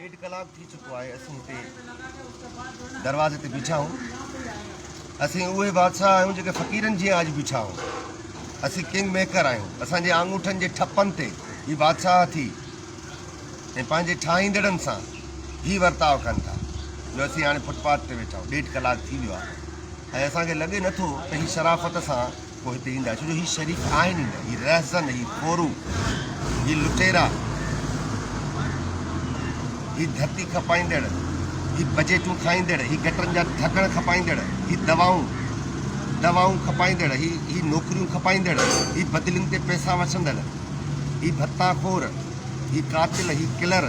ڏيڍ ڪلاڪ ٿي چڪو آهي اسين هتي دروازي تي بيٺا آهيون. اسين اهي بادشاهه آهيون جيڪي فقيرن جيان اڄ بيٺا آهيون. اسين ڪنگ ميڪر آهيون. اسان جي آڱوٺن جي ٺپن تي هي بادشاهه ٿي ۽ پنهنجي ٺاهيندڙن سان هي ورتاء ڪن ٿا جو اسين هاڻي فٽ پاٿ تي ويٺا آهيون. ڏيڍ ڪلاڪ ٿي ويو آهي ۽ اسان کي لڳي نٿو ته هي شرافت سان ڪو هتي ايندا ڇو جو هي شريف آهن ئي نه هي رهزن هي ڦورو هي لٽيرا هي ڌرتي کپائيندڙ هي بجيٽون کائيندڙ هي گٽرن جا ڍڪڻ کپائيندڙ هي دوائون دوائون کپائيندڙ هي هي نوڪريون کپائيندڙ هي بدلين تي پئسا وٺندڙ هي ڀتا خور هي قاتل هي ڪلر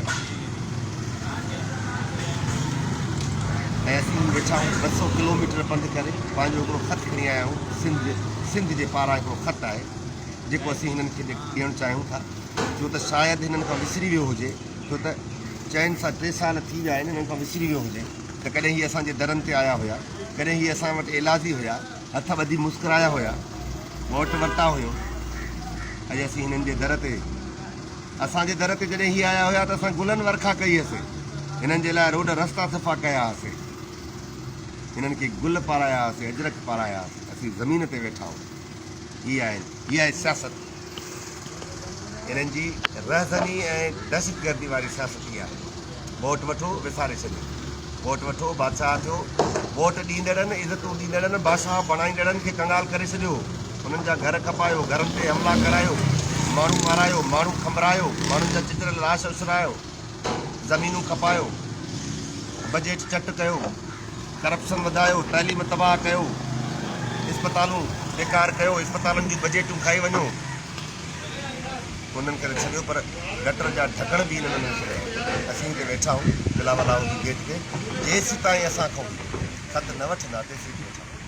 ۽ اسين ويٺا آهيون 200 ڪلوميٽر پنڌ ڪري پنهنجو هڪڙو خط کڻي آيا آهيون سنڌ سنڌ جي پاران هڪڙو خط آهي جيڪو اسين هنن کي ڏيڻ چاهيون ٿا ڇو ته شايد هنن کان وسري ويو هجي ڇو ته چئن سان ٽي سال ٿي ويا آهن هنن کان وسري ويو هجي ته ڪڏهن هي اسان جي درن تي آيا هيا ڪڏهن هي اسان وٽ ايلازي هيا هٿ ٻڌي مسڪرايا هيا ووٽ ورتا هيو اڄ اسين هنن جي در تي اسان جي در تي جڏهن هي آيا هيا ته اسان گلن ورکا ڪئي هئسي. هنن جي لاء روڊ رستا صفا ڪيا هئاسي. هنن کي گل پارايا هئاسي، اجرڪ پارايا هئاسي. اسين زمين تي ويٺا آهيون. هي آهن، هي آهي سياست. هنن جي رهزني ۽ دهشتگردي واري سياست هي آهي. ووٽ وٺو، وساري ڇڏيو. ووٽ وٺو، بادشاهه ٿيو. ووٽ ڏيندڙن، عزتون ڏيندڙن، بادشاهه بڻائيندڙن کي ڪنگال ڪري ڇڏيو. انهن جا گهر کپايو، گهرن تي حملا ڪرايو، ماڻهو مارايو، ماڻهو کنڀرايو، ماڻهن جا چچريل لاش اڇلايو، زمينون کپايو، بجيٽ چٽ ڪيو، ڪرپشن وڌايو، تعليم تباهه ڪيو، اسپتالون بيڪار ڪيو، اسپتالن جون بجيٽون کائي وڃو. انهن کي ته ڇڏيو پر گٽر جا ڍڪڻ به انهن نه ڇڏيا. اسين هتي ويٺا آهيون بلاول هائوس جي گيٽ تي، جيسيتائين اسان کان خط نه وٺندا تيسين هتي ويٺا رهنداسين.